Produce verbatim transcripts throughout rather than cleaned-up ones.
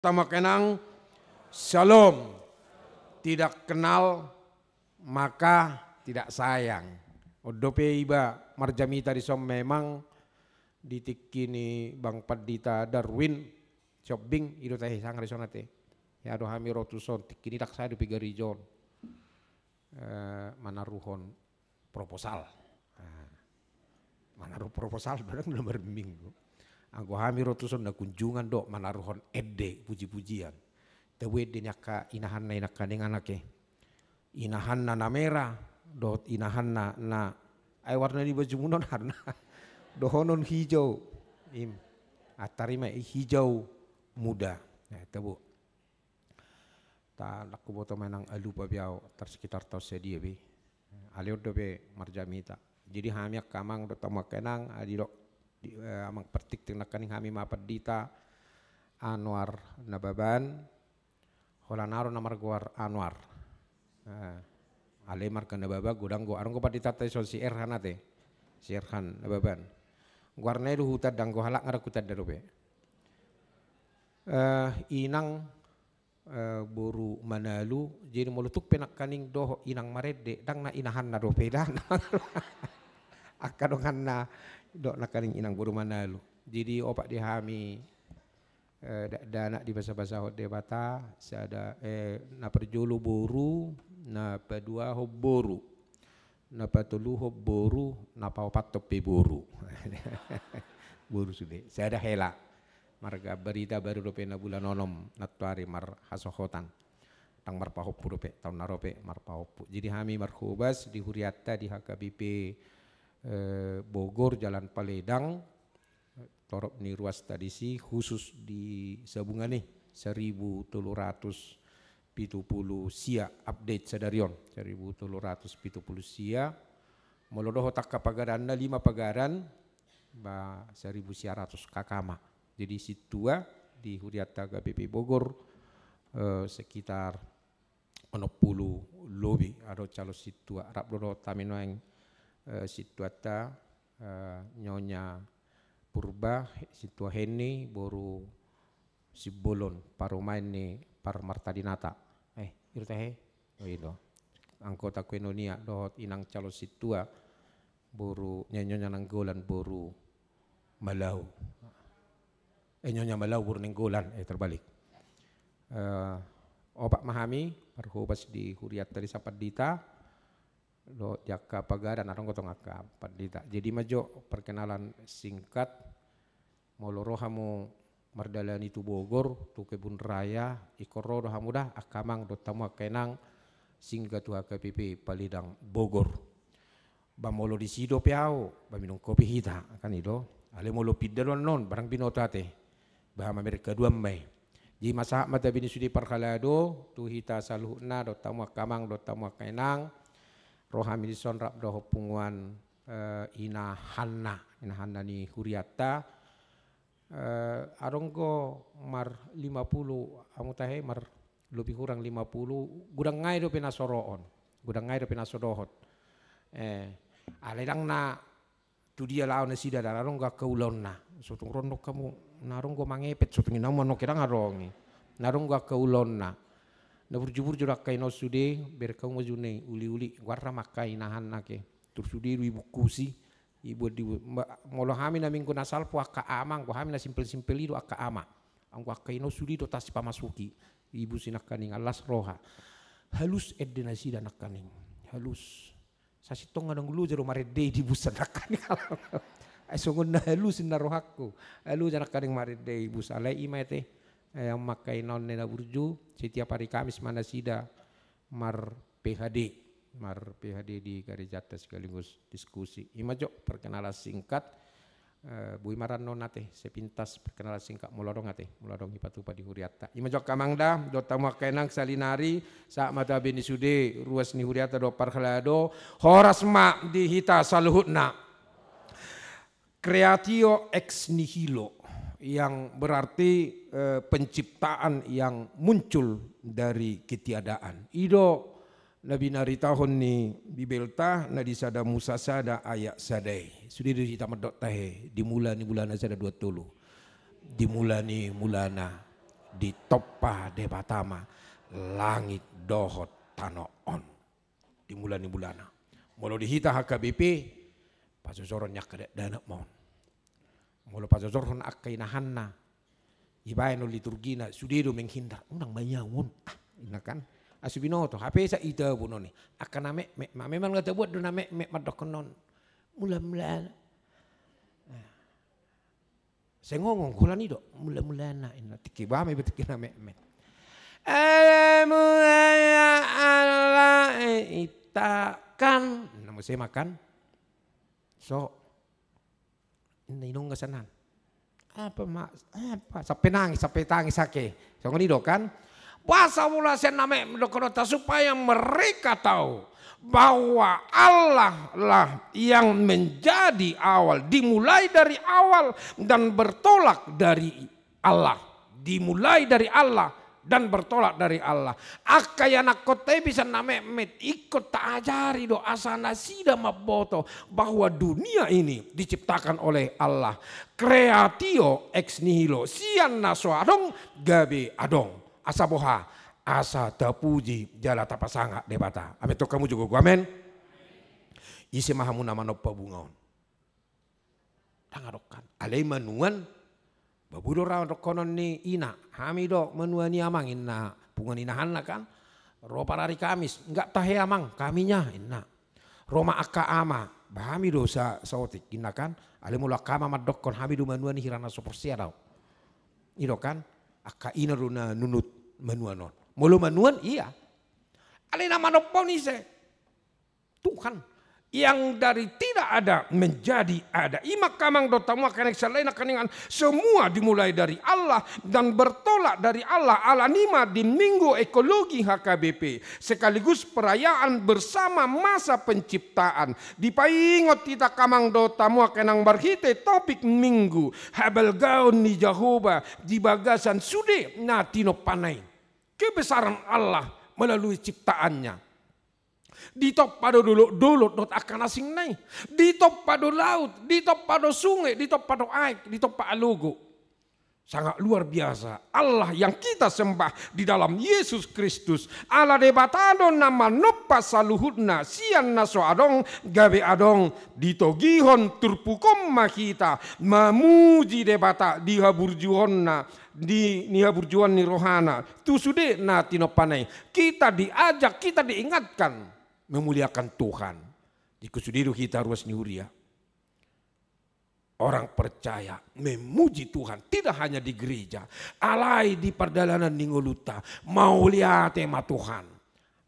Tama kenang, shalom. Tidak kenal maka tidak sayang. On dope iba marjamita dison memang di tingki ni Bang Pandita Darwin Sihombing, i do tahe sanga dison ate. Ia do hami ro tuson, tingki ni ndang sae dope gareja on. Eh, manaruhon proposal. Ah, manaruhon proposal barang na marminggu. Anggo hami ro tuson na kunjungan do manaruhon ende puji-pujian. Tabo ende ni angka inahanna, inangkaning, anak e. Inahanna na merah dohot inahanna na, ai warna ni bajumuna on aha do na, dohonon hijau. Im. Ah, tarima i, hijau muda. Nah, tabo. Ta, ndang huboto ma inang, alupa be au, tar sekitar taon sadia be. Alai on dope marjamita. Jadi hami angka amang dohot hamu angka inang, adi do di, eh, amang partingting nangkaning, hami ma Pandita Anwar Nababan, holan au do na margoar Anwar. Eh, alai marga Nababan godang do, adong do panditanta dison si Erhan ate. Si Erhan Nababan. Goarna i do hutanda, anggo halak nga ndang hutanda dope. Eh, inang, eh, boru Manalu, jadi molo tung pe nangkaning dohot inang marende, ndang na inahanna dope, ndang. Angka donganna do nangkaning inang boru Manalu. Jadi opat di hami, eh, dakdanak dibasabasahon Debata, sada, eh, na parjolo boru, na paduahon boru, na patoluhon boru, na paopathon pe boru. Boru sude. Sada hela. Marga Ambarita, baru dope na bulan onom nantuari marhasohotan. Ndang marpahompu dope, taon na ro pe marpahompu. Jadi hami marhobas di hurianta di H K B P, eh, Bogor, Jalan Paledang, torop ni ruasta disi, khusus di Sabungan i, saribu tolu ratus pitu pulu sia, update sadari on, saribu tolu ratus pitu pulu sia. Molo dohot angka pagaranna, lima pagaran, ba saribu sia ratus K K ma. Jadi sintua di hurianta H K B P Bogor, eh, sekitar onom pulu lobi adong calon sintua. Rap do dohot hami nuaeng, eh, sintuanta, eh, Nyonya Purba, sintua Henni, boru Simbolon, parumaen ni Par Marta Dinata. Eh, i do tahe? Oh, i do. Anggota koinonia dohot inang calon sintua, boru, Nyonya Nanggolan, boru Malau. Eh, Nyonya Malau, boru Nenggolan, eh, terbalik. Eh, opat ma hami marhobas di hurianta disi, Pandita, dohot di angka pagaran, adong do tong angka pandita. Jadi i ma jo perkenalan singkat. Molo ro hamu mardalani tu Bogor, tu Kebun Raya, ingkon ro do hamu da, angka amang dohot hamu angka inang, singgah tu H K B P Paledang Bogor. Ba molo disi dope au, ba minum kopi hita, kan i do. Alai molo pinda do annon, barang binoto ate. Ba mamereng haduan ma i. Jadi ma sahat ma tabe ni sude parhalado tu hita saluhutna, dohot hamu angka amang, dohot hamu angka inang. Ro hami dison rap dohot punguan, eh, inahanna, inahanna ni hurianta. Eh, adong do mar lima pulu, hamu tahe, mar lobi hurang lima pulu, godang nai dope na so rohon, godang nai dope na so dohot. Eh, alai ndang na tu dia laho nasida, ndang adong do angka ulaonna. So tung ro do hamu, na adong do mangepet, so tung i na manongke, ndang adong i. Na adong do angka ulaonna. Na burju-burju do angka ina on sude, bereng hamu ma june uli-uli, goarna ma angka inahanna ke. Tor sude do ibungkusi, ibuan di, molo hami na minggu na salpu angka ama, anggo hami na simpel-simpel i do angka ama. Anggo angka ina on sude do tasi pamasuki, ibungkusi nangkaning, las roha. Halus ende nasida nangkaning. Halus. Sasintongna ndang loja do marende i, dibusan nangkaning. Ai songon na halus ninna rohangku. Loja nangkaning marende i, ibus. Alai i ma ate, eh, angka ina on na burju, setiap hari Kamis ma nasida mar-P H D, mar-P H D di garejanta sekaligus diskusi. I ma jo perkenalan singkat. Eh, boi ma ra annon ate, sepintas perkenalan singkat, molo adong ate, molo adong dipatupa di hurianta. I ma jo angka amang da, dohot hamu angka inang, saonari, sahat ma tabe ni sude ruas ni hurianta dohot parhalado, horas ma di hita saluhutna. Creatio ex nihilo, yang berarti, eh, penciptaan yang muncul dari ketiadaan. I do na binaritahon ni Bibelta na di sada Musa sada ayat sada i. Sude do hita mandok tahe, di Mula ni Mulana sada dua tolu. Di Mula ni Mulana. ditompa Debata ma langit dohot tano on. Di mula ni mulana. Molo di hita H K B P, pajojoron ni angka dakdanak ma on. Molo pajojorhon angka inahanna, ibaen on liturgina, sude do menghindar. Unang ma nian on. Ah, inna kan. Asu binoto, hape sa ita bono ni. Angka na metmet ma, memang nga tabuat do na metmet mandokkon on. Mula-mula. Sengongong, holan i do, mula-mulana, inna. Tingki bame, tingki na metmet. Ala mula Allah, eh, ita kan. Inna muse ma kan. So. Inna inong gasanan. Apa ma, apa? Sampe nangis, sampe tangis ake. Songon i do kan. Boasa molo sian na metmet dohononta, supaya mereka tahu bahwa Allah lah yang menjadi awal, dimulai dari awal dan bertolak dari Allah. Dimulai dari Allah dan bertolak dari Allah. Angka ianakkonta i pe sian na metmet, ingkon taajari do asa nasida mamboto bahwa dunia ini diciptakan oleh Allah. Creatio ex nihilo, sian na so adong gabe adong. Asa boha? Asa tapuji jala tapasangap Debata. Amen, tong hamu jo gogo, amen. Ise ma hamu na manompa bunga on? Ndang adong kan. Alai manuan, babu do ra dohonon ni ina, hami do manuan ni amang, inna punguan inahanna kan. Ro parari Kamis, nggak tahe amang, kaminya, inna. Ro ma angka ama, bah hami do sa-, saotik, inna kan. Alai molo angka ama mandokkon, hami do manuan ni hira na so porsea do au. I do kan, angka ina do na nunut manuan on. Molo manuan, ia. Alai na manompa on ise? Tuhan. Yang dari tidak ada menjadi ada. I ma angka amang dohot hamu angka na sian lae nangkiningan, semua dimulai dari Allah dan bertolak dari Allah. Alani i ma di Minggu Ekologi H K B P sekaligus perayaan bersama masa penciptaan, dipaingot hita angka amang dohot hamu angka na marhite topik Minggu, habalgaon ni Jahowa di bagasan sude na tinompana i. Kebesaran Allah melalui ciptaannya. Ditompa do dolok-dolok dohot angka na asingna i. Ditompa do laut, ditompa do sunge, ditompa do aek, ditompa alogo. Sangat luar biasa Allah yang kita sembah di dalam Yesus Kristus. Ala Debata do na manompa saluhutna, sian na so adong gabe adong. Ditogihon turpuk on ma hita mamuji Debata di haburjuonna, di, di haburjuon ni rohana tu sude na tinompana i. Kita diajak, kita diingatkan memuliakan Tuhan. Ingkon sude do hita ruas ni huria. Orang percaya memuji Tuhan tidak hanya di gereja, alai di pardalanan ni ngolunta. Mauliate ma Tuhan.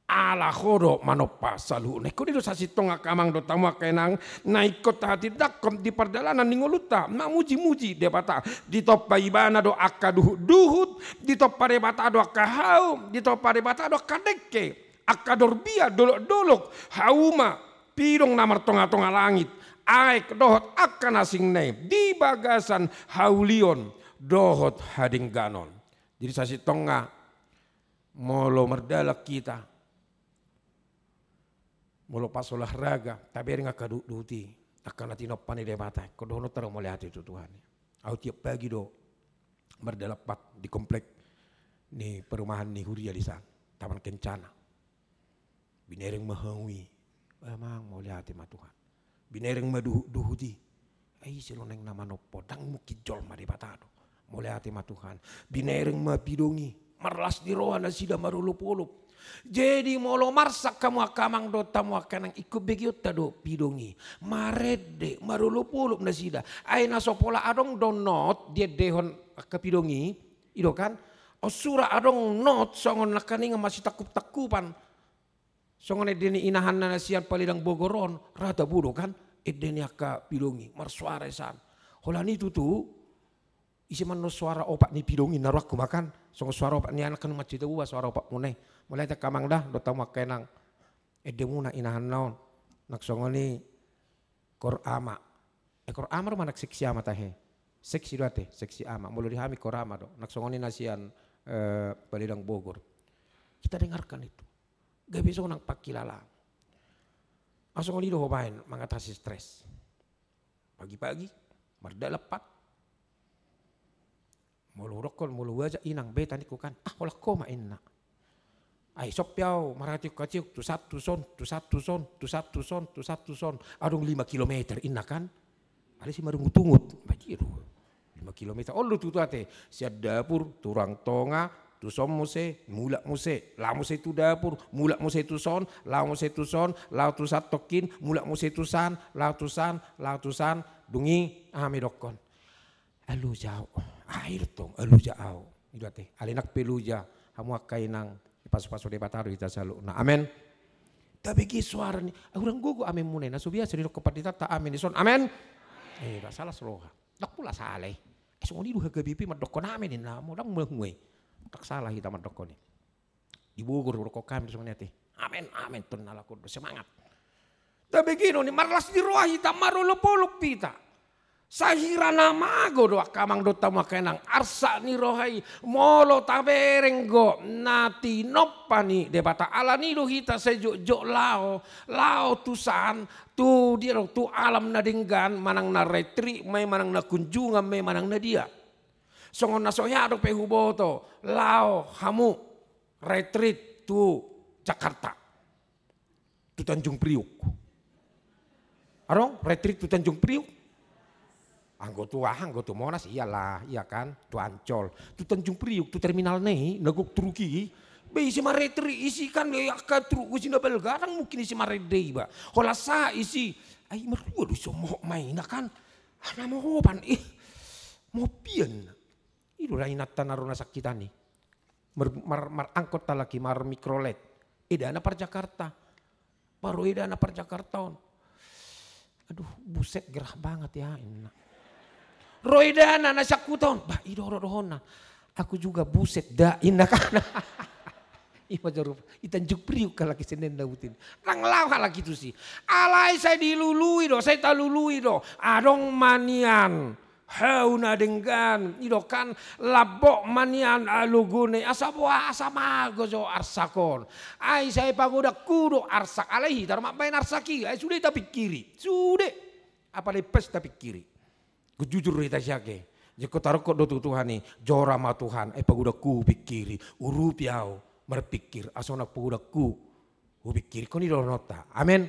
Ala Ho do manompa saluhutna. Ingkon i do sasintongna angka amang dohot hamu angka inang na ingkon tahatindangkon di pardalanan ni ngolunta, mamuji-muji Debata. Ditompa Ibana do angka duhut-duhut, ditompa Debata do angka hau, ditompa Debata do angka dengke, angka dorbia, dolok-dolok, hauma, pidong na martonga-tonga langit, aek dohot angka na asingna i di bagasan haulion dohot hadengganon. Jadi sasintongna, molo mardalan hita, molo pas olahraga, tabereng angka duhut-duhut i, angka na tinompa ni Debata, ingkon dohononta do mauliate tu Tuhan i. Au tiap pagi do mardalan pat di komplek ni perumahan ni huria di san, Taman Kencana. Binereng ma hau i, amang, mauliate ma Tuhan. Binereng ma duhut-duhut i, ai ise do naeng na manompa, ndang mungkin jolma, Debata do. Mauliate ma Tuhan. Binereng ma pidong i, marlas ni roha nasida marolop-olop. Jadi molo marsak hamu angka amang dohot hamu angka inang, ingkon begeonta do pidong i. Marende, marolop-olop nasida. Ai na so pola adong do not diendehon angka pidong i, i do kan. On sura adong not songon nangkiningan masitangkup-tangkupan. Songon ende ni inahanna na sian Paledang Bogor on, ra tabo do kan, ende ni angka pidong i, marsoara i san. Holan i tutu, ise ma annon soara opat ni pidong i, na rohangku ma kan, songon soara opat ni anak kan, mansai tabo ba soara opat muna i. Mauliate angka amang da, dohot hamu angka inang. Endemuna inahanna on, nang songon i kor ama. E, kor ama do manang seksi ama tahe? Seksi do ate, seksi ama. Molo di hami kor ama do. Nang songon i na sian, eh, Paledang Bogor. Kita dengarkan itu. Gabe sonang pangkilalaan. Nang songon i do ho baen mangatasi stres. Pagi-pagi, mardalan pat. Molo hudokkon, molo huajak inang beta ningku kan, ah, holan ho ma inna. Ai sopi au marhatiuk-hatiuk, tu san, tu son, tu san, tu son, tu san, tu son, tu san, tu son. Adong lima kilometer inna kan. Alai si marungut-ungut. Ba dia do. Lima kilometer. Olo tutu ate. Sian dapur, tu ruang tonga, tu son muse, mulak muse. Laho muse tu dapur, mulak muse tu son, laho muse tu son, laho tu san tongkin, mulak muse tu san, laho tu san, laho tu san. Dung i, aha ma idokkon. Aluja au. Ai do tong, aluja au. I do ate. Alai nang pe luja. Hamu angka inang. Pasu-pasu Debata do hita saluhutna. Amen. Tabege soara ni. Ah, hurang gogo amen muna i. Na so biasa didokkon panditanta amen dison. Amen. Eh, ndang sala roha. Ndang pola sala i. Eh, songon i do H K B P mandokkon amen i. Na, molo ndang mangua i. Ndang sala hita mandokkon i. Di Bogor, rokok kami songon i ate. Amen, amen, tong na laho do semangat. Tabege do ni marlas ni roha hita, marolop-olop hita. Sahira na mago do angka amang dohot hamu angka inang, arsak ni roha i, molo tabereng do na tinompa ni Debata, alani do hita sai jotjot laho, laho tu san, tu dia do, tu alam na denggan, manang na retreat ma i, manang na kunjungan ma i, manang na dia. Songon na so hea dope huboto, laho hamu retreat tu Jakarta. Tu Tanjung Priuk. Adong, retreat tu Tanjung Priuk. Anggo tu aha, anggo tu Monas, iyalah, iya kan, tu Ancol. Tu Tanjung Priuk, tu terminal na i, na gok truk i. Be ise ma retreat, isi kan, eh, angka truk, isi na balga, ndang mungkin isi marende iba. Holan sahat isi, ai marua do so mohop ma i, na kan. Ah, na mohopan, eh, mohopian. I do da inanta na ro na sangkitan i. Mar-, mar-, marangkot halak i, marmikrolet. Edana par Jakarta. Ba ro edana par Jakarta on. Aduh, buset, gerah banget ya, inna. Ro edana na sangkutan on. Bah, i do ro dohonna. Aku juga buset da, inna kan. I ma jolo, i Tanjung Priuk halak i, Senen na butin. Ndang laho halak i tusi. Alai sai dilului do, sai talului do. Adong ma nian. Hau na denggan, i do kan, lambok ma nian aluguna i, asa boasa mago jo arsak on. Ai sai pagodangku do arsak, alai hita do mambaen arsak i, ai sude tapingkiri, sude. Apalagi pas tapingkiri. Jujur do hita sian i. Jekko tarongkot do tu Tuhan i, jora ma Tuhan, ai pagodangku hupingkiri, urupi au, marpingkir, asa unang pagodangku. Hupingkirhon i do rohanta. Amen.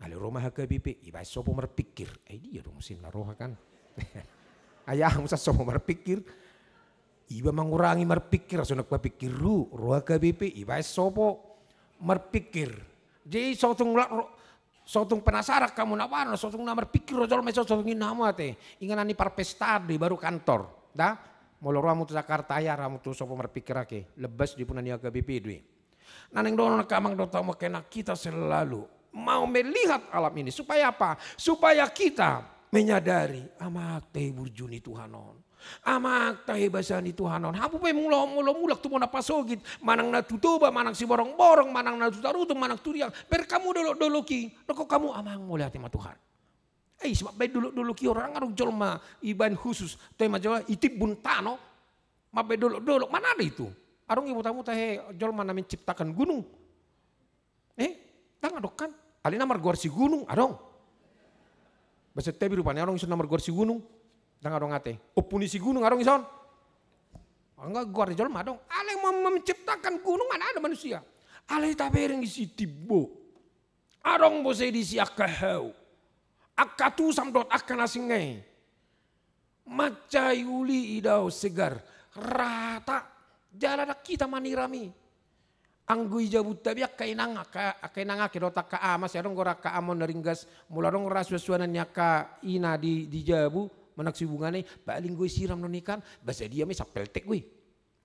Alai ro ma H K B P, ibaen sopo marpingkir. Ai dia do muse na roha kan. Ai aha muse sopo marpingkir. Iba mangurangi marpingkir, asa unang papingkir hu, ro H K B P, ibaen sopo marpingkir. Jadi so tung la-, ro-, so tung penasaran hamu na baru, so tung na marpingkir do jolma i, so tung inna hamu ate. Inganan ni parpestaan do i baru kantor. Da, molo ro hamu tu Jakarta, ai ra hamu tu sopo marpingkir ate. Lebas di puna ni H K B P do i. Na naeng dohonon angka amang dohot hamu angka inang, kita selalu mau melihat alam ini. Supaya apa? Supaya kita menyadari, amang tahe burju ni Tuhan on. Amang tahe basa ni Tuhan on. Hamu pe molo, molo mulak tu bona pasogit, manang na tu Toba, manang Siborongborong, manang na tu Tarutung, manang tu Riau. Bereng hamu dolok-dolok i, dokkon hamu amang mauliate ma Tuhan. Eh, ise mambaen dolok-dolok i, orang adong jolma ibaen khusus, toe ma jolo i timbun tano, mambaen dolok-dolok, mana ada itu? Adong iboto hamu tahe jolma na menciptakan gunung? Eh, ndang adong kan? Alai na margoar si Gunung, adong. Basa Santabi rupani adong ison na margoar si Gunung. Ndang adong ate. Ompu ni si Gunung adong ison. Anggo goar ni jolma adong. Alai mem-, menciptakan gunung mana ada manusia. Alai tabereng disi timbo. Adong muse disi angka hau, angka tusam dohot angka na singa i. Mansai uli i dao segar, rata. Jala ndang hita maniram i. Anggo i jabunta be angka inang, angka, angka inang ake dohot angka ama, sai adong do ra angka ama on na ringgas, molo adong ra suan-suanan ni angka ina di, di jabu, manang si bungana i, paling do i siram do ni kan, ba sadia ma i sampeltek do i.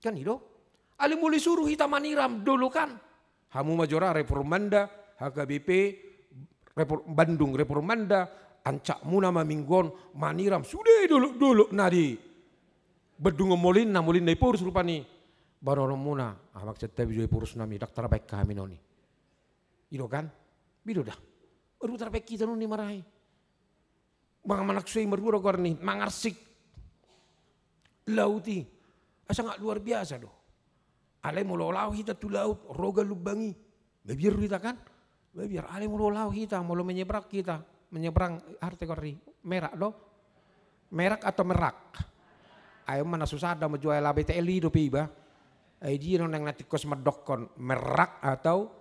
Kan i do. Alai molo isuru hita maniram dolokan. Hamu ma jora reformanda, H K B P, repor-, Bandung reformanda, ancakmuna ma minggu on maniram sude dolok-dolok na di Bandung on, molinna, molinna Ephorus rupani. Ba dohononmuna, amang Santabi jo Ephorus nami, ndang tarbaen hami non i. I do kan? Ba i do da. Baru tarbaen hita non i marahi. Manang, manang so i marua do goar ni, mangarsik laut i. Asa nga luar biasa do. Alai molo laho hita tu laut, roga lumbang i. Mabiar do hita kan? Mabiar. Alai molo laho hita, molo menyeberang hita. Menyeberang, aha do goar i? Merak do? Merak atau merak? Ai on ma na susah da manjual A B T L I dope iba. Ai dia non naeng na tingkos mandokkon merak atau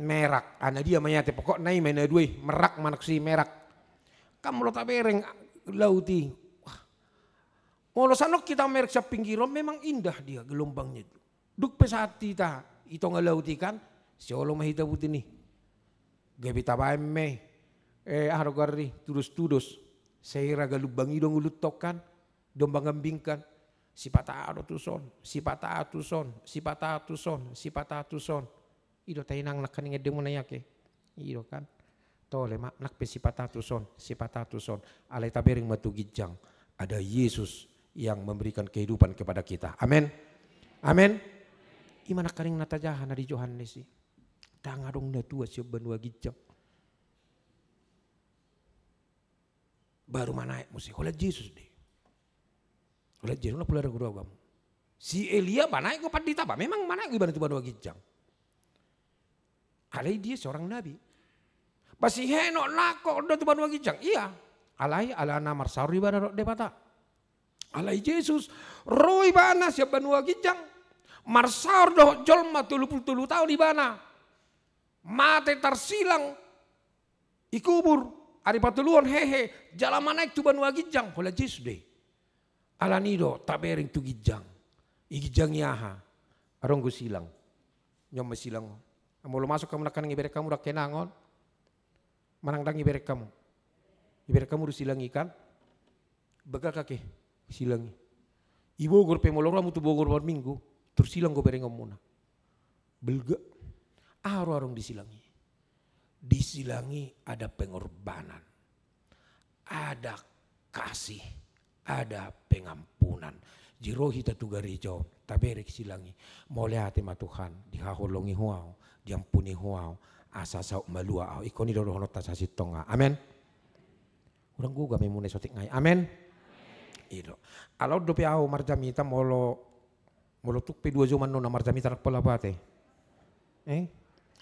merak. Ana dia ma iate pokokna i ma na dua i, merak manuk si merak. Kan molo tabereng laut i. Wah. Molo sanon hita merek sian pinggiron memang indah dia gelombangnya itu. Dung pe sahat hita i tonga laut i kan, siolo ma hita buti ni. Gabe tabaen me. Eh, aha do goar i, tudos-tudos. Sera galumbang i do ngolunta on kan, dombang ambing kan. Sipata do tuson, sipata tuson, sipata tuson, sipata tuson. I do tainang nangkaning ende muna i ake. I do kan. Tole ma, nang pe sipata tuson, sipata tuson. Alai tabereng ma tu ginjang. Ada Yesus yang memberikan kehidupan kepada kita. Amin. Amin. I ma nangkaning na tajaha na di Johannes i. Ndang adong na tua sian banua ginjang. Baru manaek muse, holan Jesus do i. Holan Jesus, na pola ragu-ragu hamu. Si Elia manaek do pandita ba, memang manaek do ibana tu banua ginjang. Alai dia seorang nabi. Ba si Henok nangkok do tu banua ginjang, iya. Alai alana marsaor ibana dohot Debata. Alai Jesus ro ibana sian banua ginjang. Marsaor dohot jolma tolu pulu tolu taon ibana. Mate tarsilang. Ikubur, ari patoluhon hehe, jala manaek tu banua ginjang, holan Jesus do i. Alani do, tabereng tu ginjang. I ginjang i aha? Adong do silang. Nion ma silang on. Molo masuk hamu nangkaning ibereng hamu dangkenangon. Manang ndang ibereng hamu. Ibereng hamu do silang i kan? Bagak ake, silang i. I Bogor pe molo ro hamu tu Bogor marminggu, tor silang do berengonmuna. Belga. Aha do adong di silang i? Di silang i ada pengorbanan. Ada kasih. Ada pengampunan. Jadi ro hita tu gareja on, tabereng silang i. Mauliate ma Tuhan, dihaholongi Ho au, diampuni Ho au, asa saut malua au. Ingkon i do dohononta sasintongna. Amen. Hurang gogo amemuna i so tingki nai. Amen. I do. Alai on dope au marjamita molo, molo tung pe dua jom annon na marjamita nang pola pate. Eh?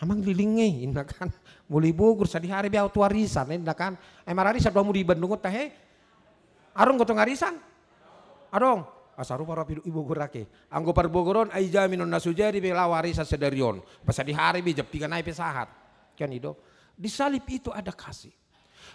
Amang liling i, inna kan. Molo i Bogor sadihari be au tu arisan, inna kan. Eh, mararisan do hamu di Bandung on tahe? Adong do tong arisan? Adong. Asa rupa rapi i Bogor ake. Anggo parbogoron, ai jaminon na so jadi be laho arisan sadari on. Pasadihari be jam piga nai pe sahat. Kan i do. Di salib itu ada kasih.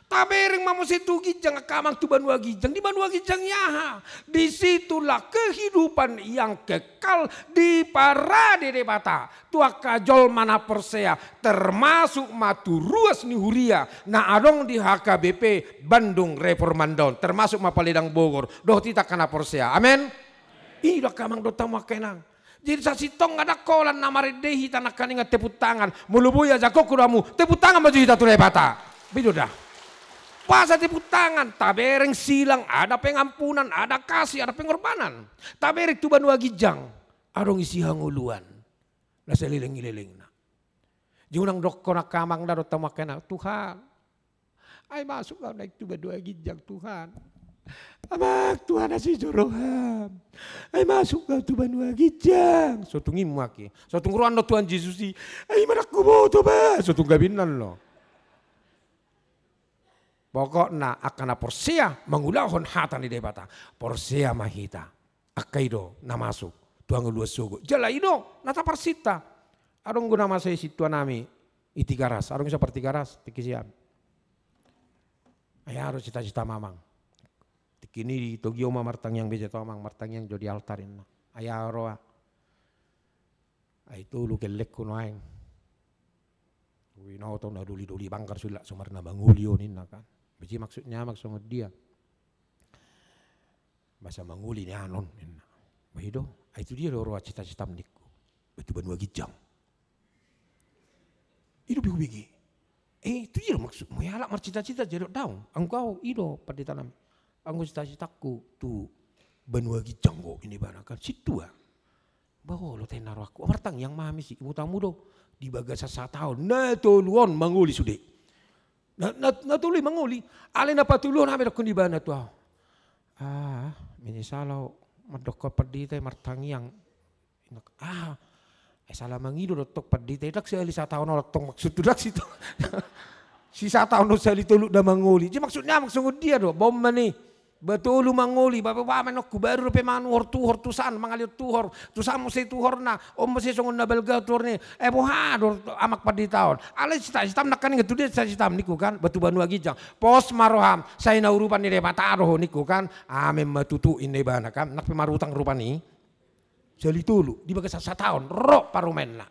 Tabereng ma muse tu ginjang angka amang tu banua ginjang. Di banua ginjang i aha? Di situlah kehidupan yang kekal diparade Debata tu angka jolma na porsea, termasuk ma tu ruas ni huria na adong di H K B P Bandung Reformanda on, termasuk ma Paledang Bogor, dohot hita angka na porsea. Amen. I do angka amang dohot hamu angka inang. Jadi sasintongna ndang holan na marende hita nangkaningan tepuk tangan. Molo boi ajakonku do hamu, tepuk tangan ma jo hita tu Debata. Be i do da. Boasa tepuk tangan? Tabereng silang, ada pengampunan, ada kasih, ada pengorbanan. Tabereng tu banua ginjang, adong isi hangoluan na saleleng ni lelengna. Jadi unang dokkon angka amang da dohot hamu angka inang, Tuhan, ai masuk au naeng tu banua ginjang, Tuhan. Amang, Tuhan, asi jo roham. Ai masuk au tu banua ginjang. So tung i muse. So tung ro annon Tuhan Jesus i. Ai manang huboto ba. So tung gabe inna annon. Pokokna angka na porsea mangulahon hata ni Debata. Porsea ma hita. Angka i do na masuk tu hangoluan sogot. Jala i do na taparsinta. Adong do na masa i sintua nami i Tigaras. Adong i so par Tigaras, tingki sian. Ai aha do cita-cita mamang? Tingki ni ditogi ho ma martangiang be jo tu amang, martangiang jo di altar inna. Ai aha roha? Ai tolu kellengku nuaeng. Huboto na doli-doli banggar sude, lak so marna mangoli on inna kan. Bege maksudnya amang songon dia? Masa mangoli ni anon inna. Bah i do, ai tu dia do roha cita-citam ningku? Bah tu banua ginjang. I do pe hubege. Eh, tu dia do maksudmu, halak marcita-cita jadi daong. Anggo au i do pandita nami. Anggo cita-citangku tu banua ginjang do inna ibana kan. Sintua. Bah olo tahinna rohangku. Martangiang ma hami, si huboto hamu do. Di bagasan sataon na tolu on mangoli sude. Na, na, na tolu i mangoli. Alai na patoluhon hami dokkon ibana tu au. Ah, menyesal au mandokkon pandita i martangiang. Ah, eh, sala mangido do tong pandita i, ndang sahali sataon on tong maksudhu, ndang sitaon. Si sataon on sahali tolu da mangoli. Jadi maksudna amang songon dia do? Bah on ma ni. Ba tolu mangoli, ba, ba, ba, manokku baru dope manuhor tuhor tusan, mangalion tuhor, tusan muse tuhorna, on muse songon na balga tuhorna, eh, boha do amang pandita on. Alai sita, sitam nangkaning tu dia, sa sitam ningku kan, ba tu banua ginjang. Pos ma roham, sai na urupan ni Debata do ho ningku kan, amen ma tutu inna ibana kan, nang pe marutang rupani. Sali tolu, di bagasan sataon, ro parumaenna.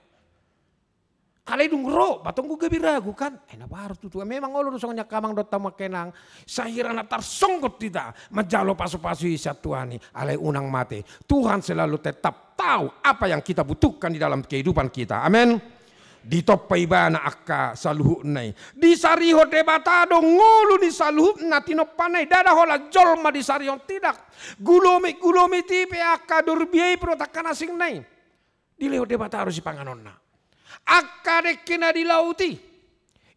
Alai dung ro, ba tong gabe ragu kan? Eh, na baru tutu. Memang olo do songon i angka amang dohot hamu angka inang. Sahira na tarsonggot hita manjalo pasupasu i sian Tuhan i. Alai unang mate. Tuhan selalu tetap tahu apa yang kita butuhkan di dalam kehidupan kita. Amin. Ditompa ibana angka saluhutna i. Disarihon Debata do ngolu ni saluhutna tinompana i. Ndada holan jolma disarihon, tidak. Gulomit-gulomit i pe angka dorbia i pe dohot angka na asingna i. Dilehon Debata do sipanganonna. Angka dengke na di laut i.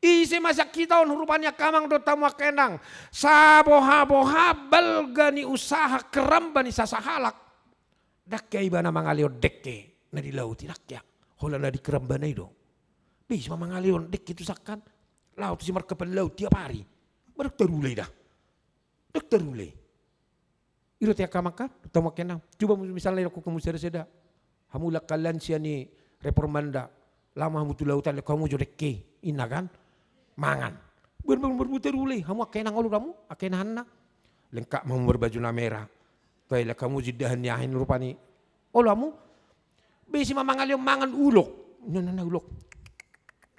Ise ma sian hita on rupani angka amang dohot hamu angka inang. Saboha-boha balga ni usaha keramba ni sasahalak. Ndang hea ibana mangalehon dengke na di laut i, ndang hea. Holan na di kerambana i do. Be ise ma mangalehon dengke tusan kan. Laut, ise markapal laut tiap hari. Ba ndang tarula i da. Ndang tarula i. I do te angka amang kan, dohot hamu angka inang. Coba mu-, misalna idok hamu sada-sada. Hamu langka lansia ni reformanda. Laho ma hamu tu lautan, lehon hamu jo dengke. Inna kan? Mangan. Bar, bar, bar, bar, tarula i. Hamu angka inang olo do hamu, angka inahanna. Lengkap ma hamu marbaju na merah. Toe, lehon hamu jo indahan ni aha i rupani. Olo hamu. Be ise ma mangalehon mangan ulok. Na, na, na, ulok.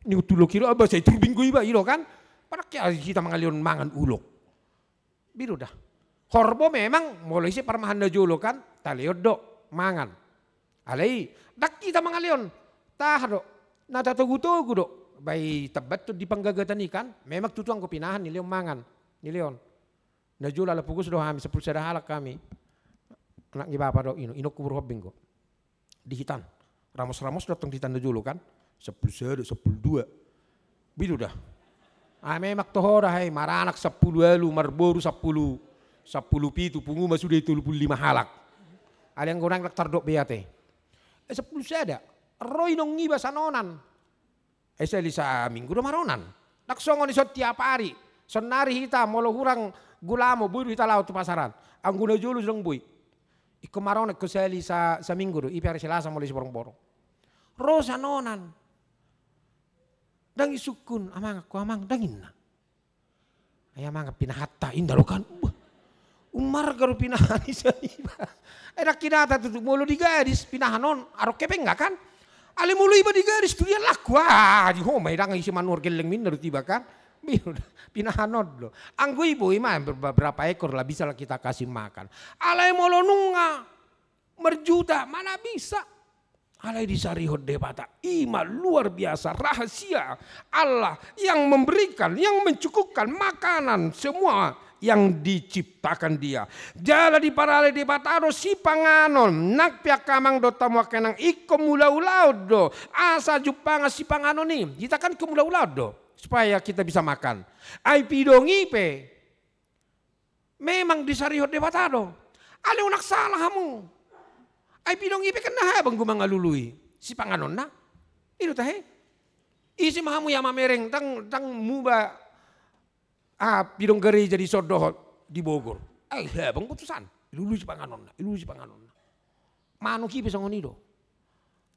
Ningot tu ulok i do, aba sai turbing do iba, i do kan? Ba ndang hea hita mangalehon mangan ulok. Biru da. Horbo memang molo ise parmahan na jolo kan, talehon do mangan. Alai, ndang hita mangalehon. Taha do. Na tatogu-togu do. Ba i tambathon di panggagatan i kan, memang tutu anggo pinahan nilehon mangan. Nilehon. Na jolo ala pogos do hami, sampulu sada halak hami. Anak ni bapa do, ino, inongku boru Hombing do. Di hitan. Ramos-ramos do tong di hitan na jolo kan. Sampulu sada, sampulu dua. Biru da. Ah, memang toho da, hai, maranak sampulu ualu, marboru sampulu, sampulu pitu, pungu ma sude tolu pulu lima halak. Alai anggo nang ndang tardok be ate. Eh, sampulu sada. Ro inong iba sanonan. Eh, sahali saminggu do maronan. Ndang songon i son tiap ari. Sonnari hita molo hurang gulamo, boi do hita laho tu pasaran. Anggo na jolo so ndang boi. Ingkon maronan, ingkon sahali sa-, saminggu do. I pe ari Selasa molo i siborong-borong. Ro sanonan. Ndang isungkun, "Amang, anggo amang," ndang inna. "Ai amang, pinahanta," inna do kan. Bah. Ummarga do pinahan i saiba. Eh, ndang hea tutu, molo di gadis pinahan on, adong hepengna kan. Alai molo iba di gadis tu dia laku, ah, di ho ma i, ndang ise manuhor gelleng, inna do tu iba kan. Pinahan on do. Anggo i boi ma, ber-, berapa ekor lah bisa lah kita kasih makan. Alai molo nunga marjuta, mana bisa. Alai disarihon Debata, i ma luar biasa rahasia Allah yang memberikan, yang mencukupkan makanan semua yang diciptakan Dia. Jala diparale Debata do sipanganon, nang pe angka amang dohot hamu angka inang, ingkon mangulaulaon do asa jumpangan sipanganon i. Hita kan ingkon mangulaulaon do supaya kita bisa makan. Ai pidong i pe memang disarihon Debata do. Alai unang sala hamu. Ai pidong i pe kan na habang do mangalului sipanganonna. I do tahe. Ise ma hamu ia mamereng, ndang, ndang muba, ah, pidong gareja dison dohot di Bogor. Ai habang do tusan. Ilului sipanganonna, ilului sipanganonna. Manuk i pe songon i do.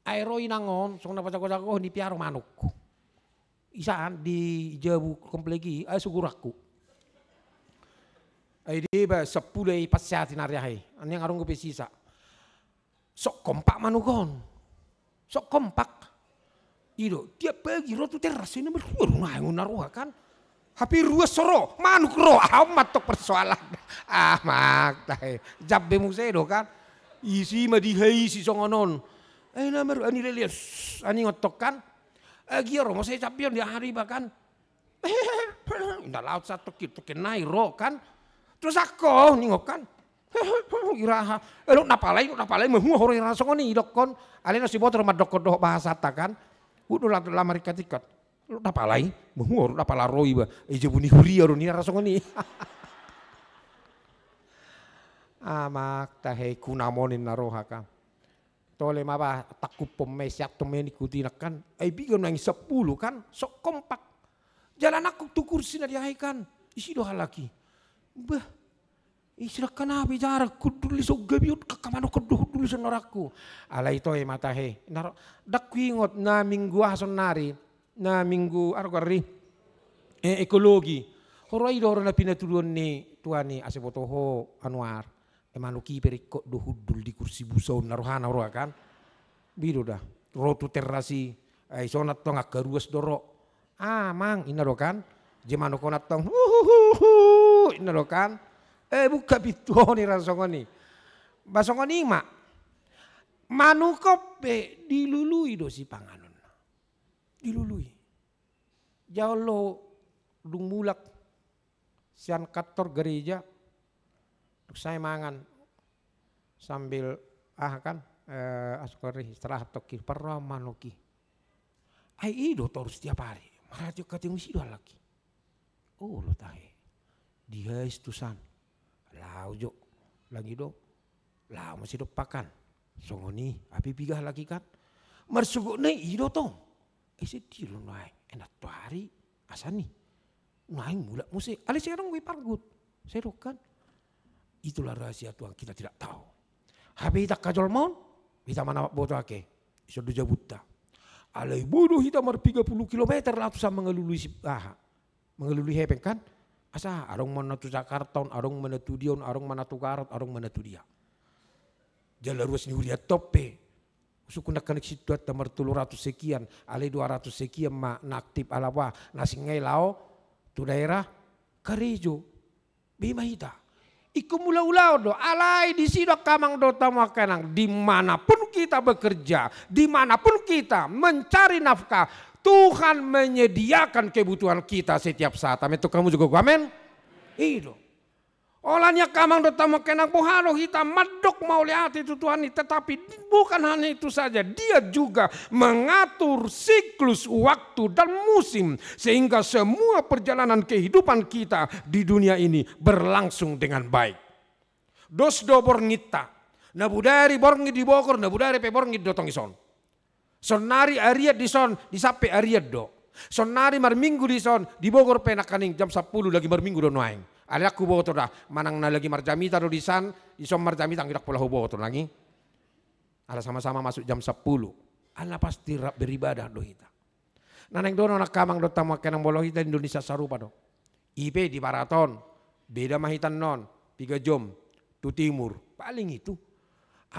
Ai ro inang on, songon na pajago-jago, nipiara manukku. Isan di jabu komplek i, ai sugurangku. Ai diba sampulu ai paseati na ari aha i. Andiang adong dope sisa. Sok kompak manuk on. Sok kompak. I do, tiap pagi ro tu teras i, nomor dua do naeng on na roha kan. Hape ruas so ro, manuk ro, aha on ma antong persoalan. Ah, makta he. Jambe muse do kan. Isi ma dihaisi songon on. Eh, nomor, ani lele, sss, ani ngontong kan. Eh, gia ro muse jambe on di aha do iba kan. Inda laut sa tongkin, tongkin nai ro kan. Terus anggo ningon kan. Iraha, eh, lot na pala i, lot na pala i, mahua ho ro iraha songon i idokkon. Alai na siboto do mandokkon dohot bahasanta kan. Hut do la, la maringkat-ingkat. Lot na pala i, mahua ho, lot na pala ro iba. Eh, jabu ni huria do ninna iraha songon i. Amak tahe, kunamonin na roha kan. Tole ma bah, tangkuphon ma i, siathon ma i ningku tu inang kan. Ai piga nuaeng sampulu kan, sok kompak. Jala nangkok tu kursi na di aha i kan. Isi do halak i. Bah. I sidangkan aha pe jarang hundul i, so gabe on, angka manokon do hundul i songon arangku. Alai toe ma tahe. Ndang huingot na minggu aha sonnari, na minggu aha do ari, eh, ekologi. Huroha i do huroha na pinatuduhon ni Tuhan i, asa boto ho Anwar. Eh, manuk i pe ringkot do hundul di kursi busa on, na rohana huroha kan. Binoto da. Ro tu teras i, eh, ison antong angka ruas do ro. "Ah, Mang," inna do kan. Jadi manuk on antong, "Huhuhuhu," inna do kan. Eh, buka pintu on, i ra songon i. Ba songon i ma. Manuk on pe dilului do sipanganonna. Dilului. Jolo dung mulak sian kantor gereja, dung sae mangan sambil aha kan, eh, asukari istirahat tokki, parrohahon manuk i. Ai i do torus tiap ari, marhati angka tingis i do halak i. Olo tahe. Dihais tu san. Laho jo. Lagi do. Laho ma sidompakan. Songon i, hape piga halak i kan. Marsogotna i do tong. Eh, sedih do nuaeng. Enak tu ari. Asa ni. Nuaeng mulak muse. Alai sai adong be pargut. Sai adong kan. Itulah rahasia Tuhan, kita tidak tahu. Hape hita angka jolma on, hita manampak boto ake. Ison do jabunta. Alai boi do hita marpiga pulu kilometer laho tu san mangalului si aha. Mangalului hepeng kan? Asa adong ma na tu Jakarta on, adong ma na tu dia on, adong ma na tu Garut, adong ma na tu dia. Jala ruas ni huria on pe. Sungkun nangkaning situan ta martolu ratus sekian, alai dua ratus sekian ma na aktif, alai na asing i laho tu daerah karejo. Be ma hita. Ingkon mangula ulaon do, alai disi do angka amang dohot hamu angka inang, di mana pun kita bekerja, di mana pun kita mencari nafkah, Tuhan menyediakan kebutuhan kita setiap saat. Amin. Tong hamu juga, amin. I do. Olat ni angka amang dohot hamu angka inang, boha do hita mandok mauliate tu Tuhan i, tetapi bukan hanya itu saja, Dia juga mengatur siklus waktu dan musim, sehingga semua perjalanan kehidupan kita di dunia ini berlangsung dengan baik. Dos do bornginta. Na bodari borngin di Bogor, na bodari pe borngin do tong dison. Sonnari arian dison, di san pe arian do. Sonnari marminggu dison, di Bogor pe nangkaning jam sampulu lagi marminggu do nuaeng. Alai ndang huboto da, manang na lagi marjamita do di san, dison marjamita, ndang pola huboto nangkin. Ala sama-sama masuk jam sampulu. Ala pasti rap beribadah do hita. Na naeng do on angka amang dohot hamu angka inang, molo hita Indonesia sarupa do. I pe di barat on, beda ma hita annon, piga jom, tu timur, paling itu.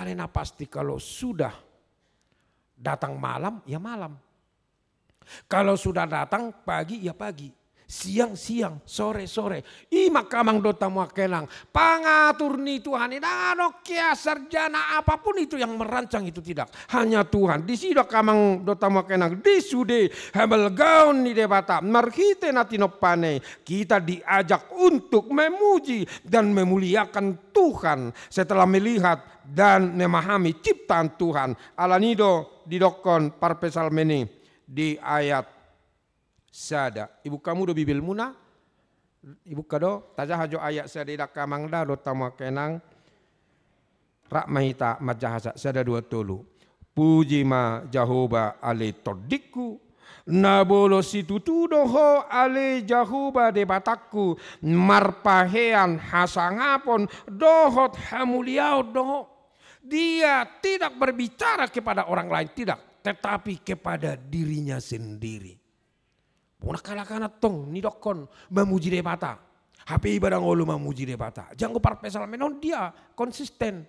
Alai na pasti kalau sudah datang malam, ya malam. Kalau sudah datang pagi, ya pagi. Siang, siang, sore, sore. I ma angka amang dohot hamu angka inang. Pangatur ni Tuhan i, ndang adong hea sarjana apapun itu yang merancang itu, tidak. Hanya Tuhan. Disi do angka amang dohot hamu angka inang, di sude habalgaon ni Debata marhite na tinompana i, kita diajak untuk memuji dan memuliakan Tuhan setelah melihat dan memahami ciptaan Tuhan. Alani do didokkon parpsalmen i di ayat sada. Ibuka hamu do Bibelmuna? Ibuka do, tajaha jo ayat sada i da angka amang da dohot hamu angka inang. Rap ma hita manjaha sa-, sada, dua, tolu. Puji ma Jahowa ale tondingku, na molo situtu do ho ale Jahowa Debatangku, marpahean hasangapon dohot hamuliaon do ho. Dia tidak berbicara kepada orang lain, tidak, tetapi kepada dirinya sendiri. Bona halak an antong nidokkon mamuji Debata. Hape iba ndang olo mamuji Debata. Janggo parpsalmen on dia konsisten.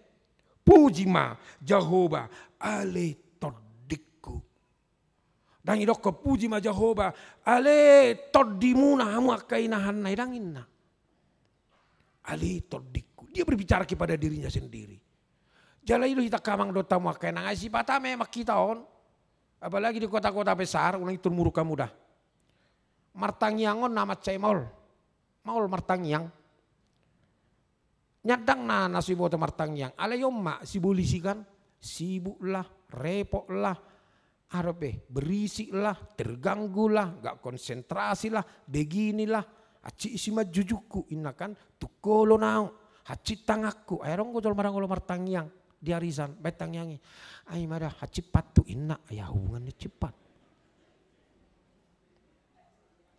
Puji ma Jahowa ale tondingku. Ndang idokkon puji ma Jahowa ale tondimuna hamu angka inahan na i, ndang inna. Ale tondingku. Dia berbicara kepada dirinya sendiri. Jala i do hita angka amang dohot hamu angka inang, ai sipata memang hita on. Apalagi di kota-kota besar, unang intor muruk hamu da. Martangiang on na mansai maol. Maol martangiang. Ndang na, na so iboto martangiang. Alai on ma, sibolisikan, sibuk lah, repot lah. Aha dope, berisik lah, terganggu lah, nggak konsentrasi lah, begini lah. Hansit simanjujungku, inna kan, tungkol au, hansit tanganku. Ai adong do jolma ndang olo martangiang di arisan, baen tangiang i. Ai ma da, hansit pathu, inna, ai aha hubungan ni hansit pathu.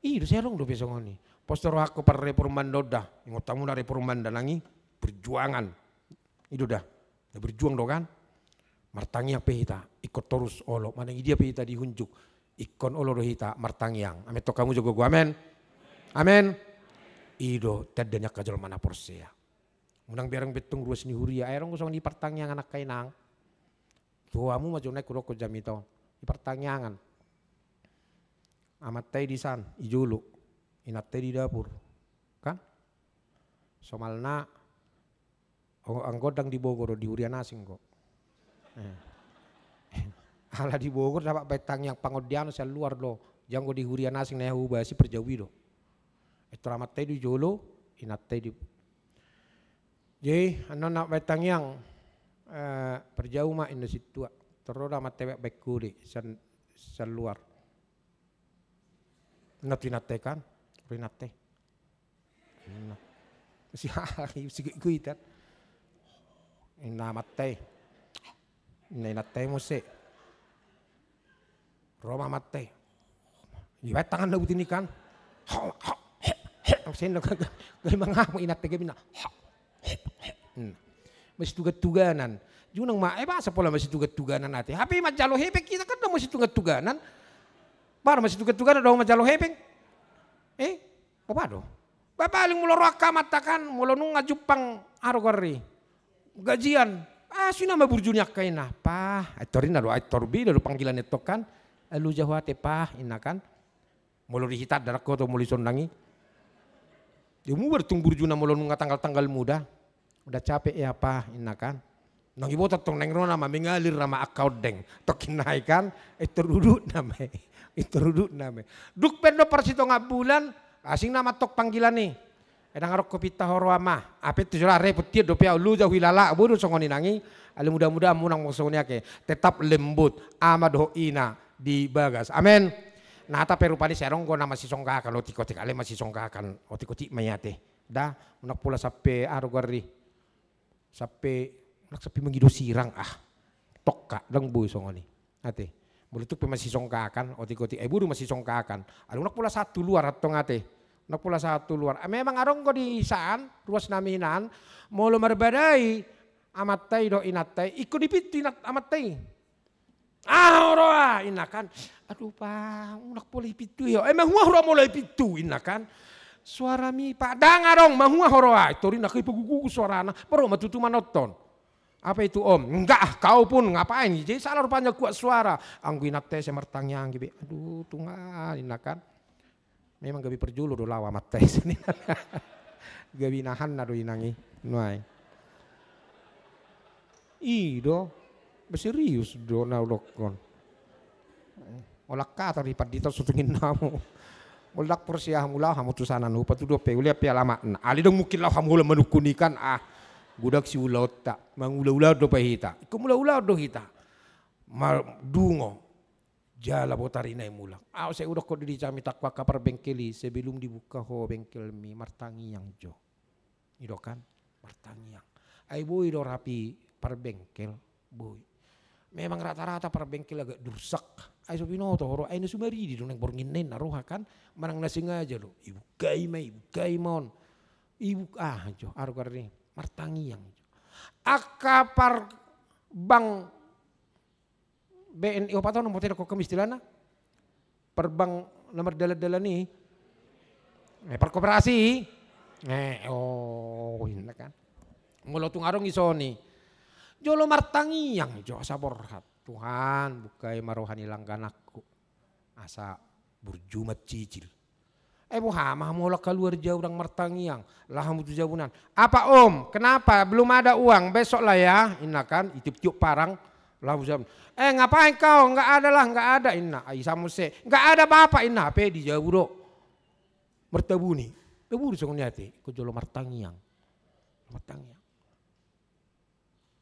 I do, sai adong dope songon i. Pos do rohangku parreforman do da. Ingot hamu na reforman da nang i. perjuangan. I do da. Na berjuang do kan? Martangiang pe hita, ingkon torus olo. Manang idia pe hita dihunjuk, ingkon olo do hita martangiang. Amen tong hamu jo gogo, amen. Amen. I do tanda ni angka jolma na porsea. Unang bereng be tong ruas ni huria, ai adong songon i partangiangan angka inang. Tu hamu ma jo naeng hudokkon jamita on. I partangiangan. Amanta i di san, i jolo. Inanta i di dapur. Kan? Somalna, o, anggo ndang di Bogor do, di huria na asing do. Eh. Ala di Bogor dapot baen tangiang, pangondianon sian luar do. Jala anggo di huria na asing na hea hubasi parjou i do. Etor amanta i di jolo, inanta i di. Jadi, annon na baen tangiang, eh, parjou ma inna sintua. Tor ro do amanta i baen kuli sian, sian luar. Inna tu inanta i kan, ro inanta i. Inna. Si, si guitguitan. Inna amanta i. Inna inanta i muse. Ro ma amanta i. Dibaen tanganna buti ni kan. Muse inna, gabe mangamuk inanta i, gabe inna. Hmm. Masitugan-tuganan. Unang ma, eh, boasa pola masitugan-tuganan ate. Hape manjalo hepeng hita kan do masitugan-tuganan. Baru masitugan-tuganan do manjalo hepeng. Eh, apa do? Ba paling molo ro angka amanta kan, molo nunga jumpang aha do goarna i, gajian. Ah, suina ma burju ni angka ina. Pah, ai tor inna do, ai tor be do panggilan i tong kan. Alu jahu ate pah, inna kan. Molo di hita ndang ro do molo dison nang i. Dia mubar tung burjuna molo nunga tanggal-tanggal muda. Udah capek ya pah, inna kan. Nang iboto tong naeng ro nama mengalir nama angka ondeng. Tong inna i kan, eh, tor udut nama i. Eh, tor udut nama i. Dung pe do parsitonga bulan, asing nama tong panggilan i. Eh, ndang adong ho pinta ho ro ama. Ape tu jolo repot tian dope au, alu jahu ilala, bodo songon i nang i. Ale mudah-mudahan unang songon i ate. Tetap lembut ama dohot ina di bagas. Amen. Nah, tapi rupani sai adong do na masisonggakan otik-otik, ale masisonggakan otik-otik ma i ate. Da, unang pola sampe aha do goarna i. Sampe, unang sampe mangido sirang ah. Tokka, ndang boi songon i. Ate. Molo tung pe masisonggakan otik-otik, eh, bodo masisonggakan. Ale unang pola sahat tu luar antong ate. Unang pola sahat tu luar. Ah, memang adong do di san, ruas nami hinan, molo marbadai amanta i dohot inanta i, ingkon di pintu inanta, amanta i. Aha ho roha, inna kan. Aduh pah, unang pola i pintu i ho. Eh, mahua ho roha molo i pintu, inna kan. Suarami pah, ndang adong, mahua ho roha. Tor inna, ipagugu-gugu suarana. Baru ma tutu manonton. Apa itu om? Enggak ah, kau pun ngapain? Jadi salah rupanya kuat suara. Anggo inanta i sai martangiang be. Aduh, Tuhan, inna kan. Memang gabe parjolo do laho amanta i. Gabe inahanna do inang i. Nuaeng. I do. Ba serius do na hudokkon. Olat hata do i pandita so tung inna hamu. Molo ndang porsea hamu, laho hamu tu sana, na hupatudu pe, hulean pe alamatna. Alai ndang mungkin laho hamu holan manungkun i kan, ah. Godang siulaonta. Mangula-ulaon dope hita. Ingkon mangula-ulaon do hita. Madungo. Jala botari na i mulak. Au sai hudokkon do di jamitangku angka parbengkel i, sebelum dibuka ho bengkelmi, martangiang jo. I do kan, martangiang. Ai boi do rapi parbengkel, boi. Memang rata-rata parbengkel agak dursak. Ai so binoto ho roha, ai na sumaridi do naeng borngin na i na roha kan, manang na sengaja do. Ibukai ma, ibukai ma on. Ibuk-, ah, jo, aha do goarna i, martangiang jo. Angka par bank B N I, opat on, opat on, dokkon istilahna. Perbank na mardalan-dalan i. Eh, perkoperasi. Eh, oh, inna kan. Molo tung adong i songon i. Jolo martangiang jo asa borhat. Tuhan, bukai ma roha ni langgananku. Asa burju mancicil. Eh, boha ma hamu holan kaluar jau ndang martangiang, laho hamu tu jabunan. Apa om, kenapa? Belum ada uang, besok lah ya, inna kan, itiop-tiop parang, laho tu jabunan. Eh, ngapain kau? Nggak ada lah, nggak ada, inna. Ai isa muse, nggak ada bapak, inna, hape di jabu do. Martabuni. Tabu do songon i ate, ingkon jolo martangiang. Martangiang.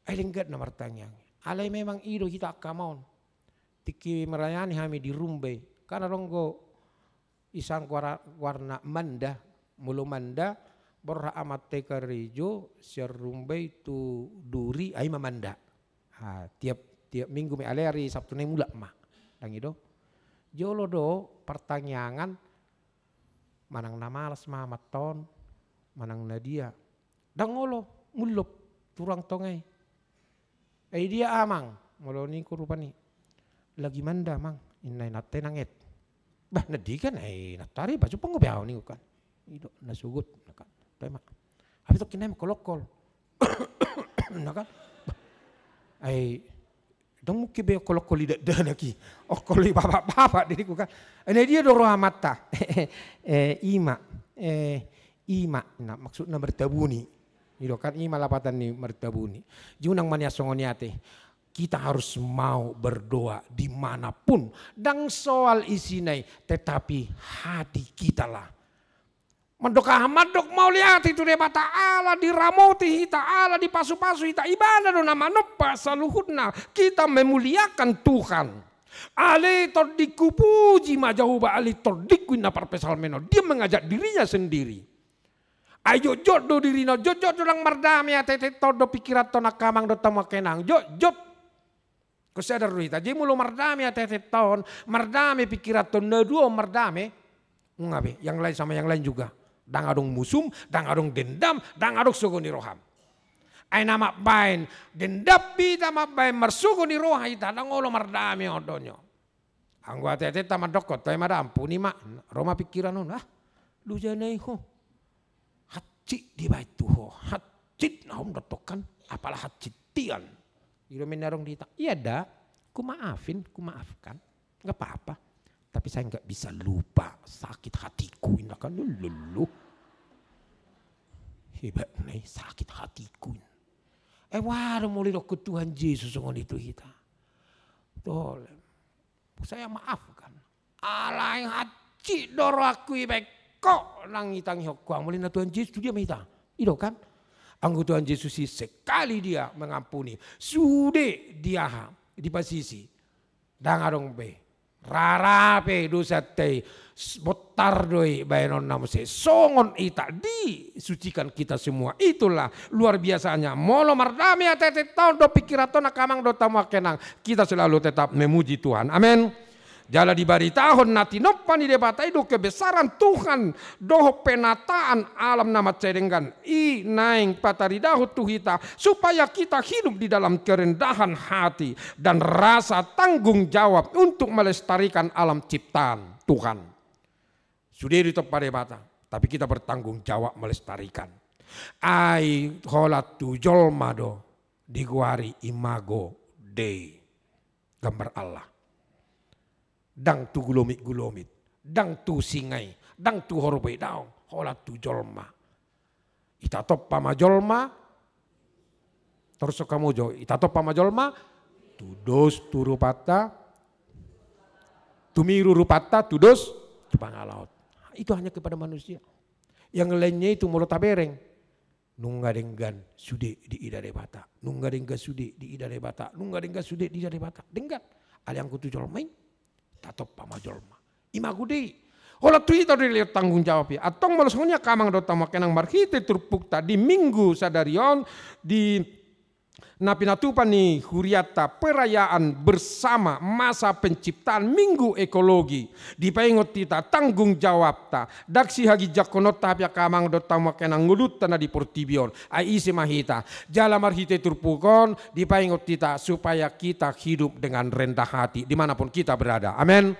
Ai denggan na martangiang. Alai memang i do hita angka ma on. Tingki marayani hami di Rumbai. Kan adong do isan goar-, goarna Manda. Molo Manda, borhat amanta i karejo, sian Rumbai tu Duri, ai ma Manda. Ha, tiap, tiap minggu ma i, alai ari Sabtu na i mulak ma. Ndang i do. Jolo do partangiangan, manang na malas ma amanta on, manang na dia. Ndang olo. Mullop turang tonga i. "Ai dia, Amang?" Molo ningku rupani. "Lagi manda, Amang." "Inna inanta nang et." "Bah, na digan ai nantari, bah, jumpang be au," ningku kan. "I do na sogot," na kan. "Toe ma." Hape tokkin nai mangkolokol. Na kan. "Bah, ai dang mungkin be ongkolongkol i dakdanak i. Ongkol i bapak-bapak," ningku kan. "Ai na dia do roha amanta?" "Eh, ima. Eh, ima. Na, maksudna martabuni." I do kan, ima lapatan ni martabuni. Jadi unang ma nian songon i ate. Kita harus mau berdoa di mana pun. Dang soal isina i, tetapi hati kita lah. Mandok aha? Mandok mauliate tu Debata. Ala diramoti hita, ala dipasupasu hita, Ibana do na manompa saluhutna. Kita memuliakan Tuhan. "Ale tondingku, puji ma Jahowa, ale tondingku," inna parpsalmen on. Dia mengajak dirinya sendiri. Ai jotjot do dirina, jotjot do ndang mardame ateatenta on dohot pingkiranhon, angka amang dohot hamu angka inang. Jotjot. Ingkon sadar do hita. Jadi molo mardame ateatenta on, mardame pingkiranhon, na dua on mardame, nunga be, yang lain sama yang lain juga. Ndang adong musum, ndang adong dendam, ndang adong sogo ni roham. Ai na mambaen dendam hita, mambaen marsogo ni roha hita, ndang olo mardame on dohot. Anggo ateatenta mandokkon, "Toe ma da, ampuni ma," ro ma pingkiran on, "Ah, lujana i ho. Hansit dibaen tu ho, hansit na hom dohot kan, apala hansit tian." I do ma na adong di hita. "Iya da, kumaafin, kumaafkan. Nggak apa-apa. Tapi saya nggak bisa lupa, sakit hatiku," inna kan, lululu. Hebat nai, "sakit hatiku." Eh, waduh, molo didokkon Tuhan Jesus songon i tu hita. Tole. "Saya maafkan. Alai hansit do rohangku ibaen ho, ndang itangihon ho au." Molo ninna Tuhan Jesus tu dia ma hita? I do kan? Anggo Tuhan Jesus i sekali dia mengampuni, sude di aha, dipasisi. Ndang adong be. Rara pe dosanta i, s-, bontar do i baenonna muse. Songon i hita, disucikan kita semua. Itulah luar biasanya. Molo mardame ateatenta on dohot pingkiranhon, angka amang dohot hamu angka inang, kita selalu tetap memuji Tuhan. Amin. Jala dibaritahon na tinompa ni Debata i do kebesaran Tuhan dohot penataan alam na mansai denggan i naeng pataridahon tu hita, supaya kita hidup di dalam kerendahan hati dan rasa tanggung jawab untuk melestarikan alam ciptaan Tuhan. Sude ditompa Debata, tapi kita bertanggung jawab melestarikan. Ai holan tu jolma do digoari Imago Dei. Gambar Allah. Ndang tu gulomit-gulomit, ndang tu singa i, ndang tu horbo i, daong, holan tu jolma. Itatompa ma jolma, torus hamu jo, itatompa ma jolma, tudos tu rupanta, tumiru rupanta, tudos tu pangalaho. Itu hanya kepada manusia. Yang lainnya itu molo tabereng, nunga denggan sude diida Debata. Nunga denggan sude diida Debata. Nunga denggan sude diida Debata. Denggan. Alai anggo tu jolma i, tatompa ma jolma. Imago Dei. Holan tu hita do dilehon tanggung jawab i. Antong molo songon i angka amang dohot hamu angka inang, marhite turpukta di Minggu sadari on, di na pinatupa ni hurianta, perayaan bersama masa penciptaan, Minggu Ekologi. Dipaingot hita tanggung jawabta, ndang sihaginjangkononta hape angka amang dohot hamu angka inang, ngolunta na di portibi on. Ai ise ma hita? Jala marhite turpuk on dipaingot hita supaya kita hidup dengan rendah hati dimanapun kita berada. Amin.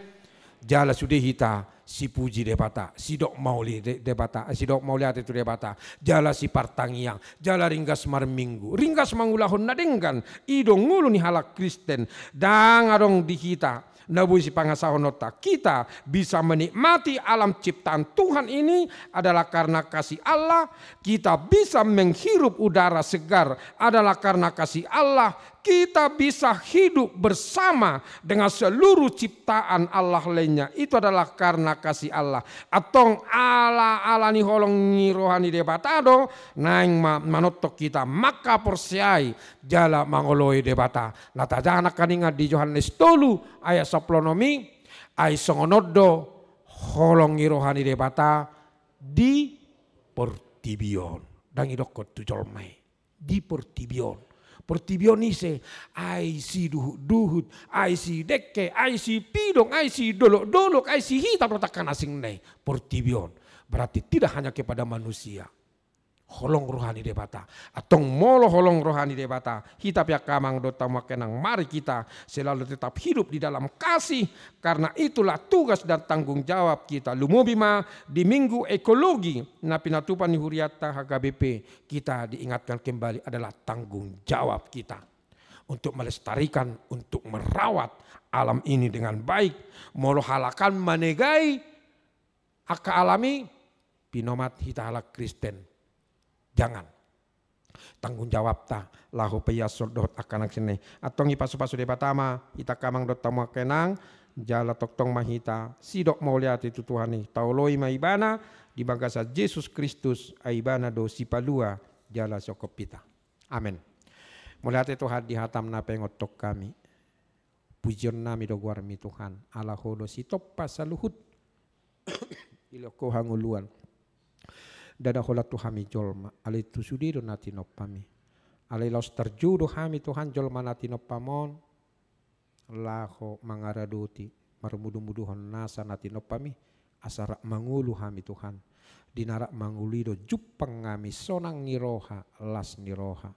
Jala sude hita sipuji Debata, sidok mauli De-, Debata, sidok mauliate tu Debata, jala sipartangiang, jala ringgas marminggu, ringgas mangulahon na denggan. I do ngolu ni halak Kristen. Ndang adong di hita na boi sipangasahononta. Kita bisa menikmati alam ciptaan Tuhan ini adalah karena kasih Allah. Kita bisa menghirup udara segar adalah karena kasih Allah. Kita bisa hidup bersama dengan seluruh ciptaan Allah lainnya, itu adalah karena kasih Allah. Antong ala-ala ni holong ni roha ni Debata do naeng ma-, manongtong hita mangkaporseai jala mangoloi Debata. Na tajaha nangkaningan di Johannes tolu ayat sampulu onom i, ai songon on do holong ni roha ni Debata di portibi on. Ndang idokkon tu jolma i. Di portibi on. Portibi on ise? Ai siduhutduhut, ai sidengke, ai sipidong, ai sidolokdolok, ai si hita do tangkas asingna i. Portibi on. Berarti tidak hanya kepada manusia. holong roha ni Debata. Antong molo holong roha ni Debata, hita pe angka amang dohot hamu angka inang, mari kita selalu tetap hidup di dalam kasih, karena itulah tugas dan tanggung jawab kita. Lumobi ma di Minggu Ekologi na pinatupa ni hurianta H K B P, kita diingatkan kembali adalah tanggung jawab kita untuk melestarikan, untuk merawat alam ini dengan baik. Molo halak an manegai angka alam i, pinomat hita halak Kristen. Jangan. Tanggung jawabta laho paiashon dohot angka na asing i. Antong dipasu-pasu Debata ma hita angka amang dohot hamu angka inang, jala tongtong ma hita sidok mauliate tu Tuhan i. Taoloi ma Ibana di bagasan Jesus Kristus, ai Ibana do Sipalua jala Siongkop hita. Amen. Mauliate Tuhan di hatam na paingothon hami. Pujionnami do goarmi Tuhan, ala Ho do sitompa saluhut. Dilehon Ho hangoluan. Ndada holan tu hami jolma, alai tu sude do na tinompami. Alai laos tarjou do hami Tuhan jolma na tinompam on, laho mangaradoti, marmudu-muduhon nasa na tinompami, asa rap mangolu hami Tuhan. Di na rap mangolu i do jumpang hami sonang ni roha, las ni roha.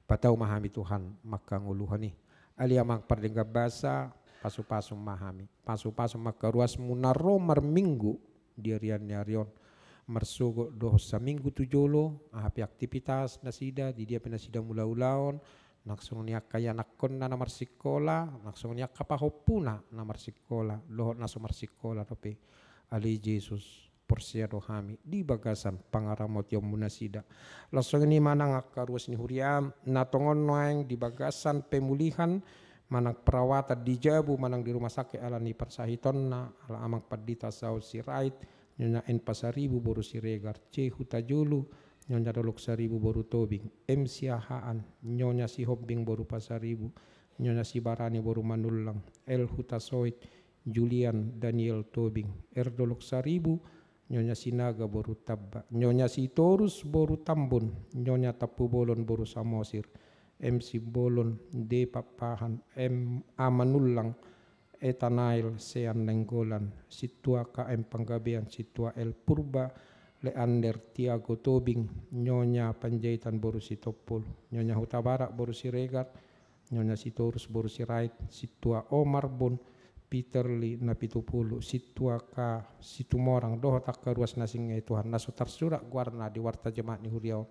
Patau ma hami Tuhan mangkangoluhon i. Ale Amang pardenggan basa, pasu-pasu ma hami. Pasu-pasu ma angka ruasmu na ro marminggu di arian ni ari on. Marsogot dohot saminggu tu jolo, aha pe aktivitas nasida, di dia pe nasida mangula ulaon, nang songon i angka ianakkonna na marsikola, nang songon i angka pahompuna na marsikola, dohot na so marsikola dope. Ale Jesus, porsea do hami di bagasan pangaramotionmu nasida. Laos songon i manang angka ruas ni huriam, na tongon nuaeng di bagasan pemulihan, manang perawatan di jabu, manang di rumah sakit ala ni parsahitonna, ala Amang Pandita Saul Sirait, Nyonya N Pasaribu boru Siregar, C Hutajulu, Nyonya Dolok Saribu boru Tobing, M Siahaan, Nyonya Sihombing boru Pasaribu, Nyonya Sibarani boru Manullang, L Hutasoit, Julian Daniel Tobing, R Dolok Saribu, Nyonya Sinaga boru Tamba, Nyonya Sitorus boru Tambun, Nyonya Tampubolon boru Samosir, M Simbolon, D Pakpahan, M A Manullang, Etanael Sean Nainggolan, Sintua K M Panggabean, Sintua L Purba, Leander Tiago Tobing, Nyonya Panjaitan boru Sitompul, Nyonya Hutabarat boru Siregar, Nyonya Sitorus boru Sirait, Sintua O Marbun, Peter Li Napitupulu, Sintua K Situmorang, dohot angka ruas na asing i Tuhan, na so tarsurat goarna di warta jemaat ni huria on.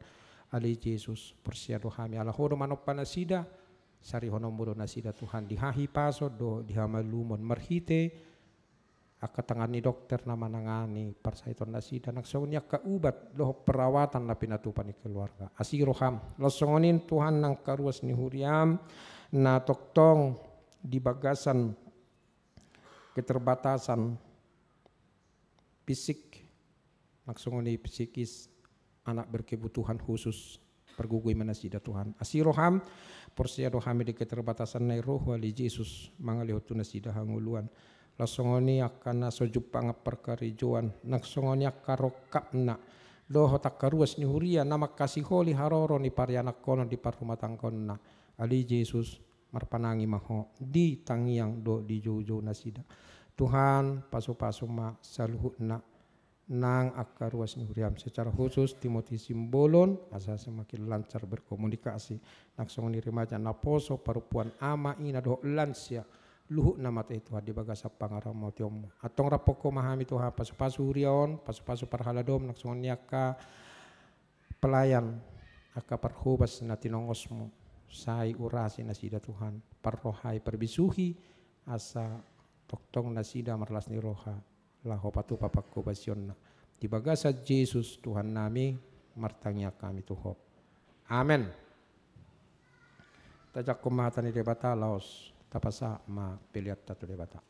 Ale Jesus, porsea do hami, ala Ho do manompa nasida, sarihononmu do nasida Tuhan di hahipason dohot di hamalumon marhite angka tangan ni dokter na manangani parsahiton nasida, nang songon i angka ubat dohot perawatan na pinatupa ni keluarga. Asi roham, laos songon i Tuhan nang angka ruas ni huriam na tongtong di bagasan keterbatasan fisik, nang songon i psikis, anak berkebutuhan khusus, pargogoi ma nasida Tuhan. Asi roham, porsea do hami di keterbatasan na i ro Ho ale Jesus, mangalehon tu nasida hangoluan. Laos songon i angka na so jumpang parkarejoan, nang songon i angka rongkapna, dohot angka ruas ni huria, na mangkasiholi haroro ni parianakhonon di parrumatanggaonna. Ale Jesus, marpanangi ma Ho di tangiang dohot di joujou nasida. Tuhan, pasu-pasu ma saluhutna nang angka ruas ni huriam, secara khusus Timothy Simbolon, asa semakin lancar berkomunikasi. Nang songon i remaja naposo, parompuan, ama, ina dohot lansia, luhutna ma tahe Tuhan di bagasan pangaramotionmu. Antong raphon Ho ma hami Tuhan, pasu-pasu huria on, pasu-pasu parhaladom, nang songon i angka pelayan, angka parhobas na tinongosmu, sai urasi nasida Tuhan, parrohai, parbisuhi, asa tongtong nasida marlas ni roha, laho patupa panghobasionna. Di bagasan Jesus Tuhannami, martangiang hami tu Ho. Amen. Tajangkon ma hata ni Debata, laos tapasahat ma peleanta tu Debata.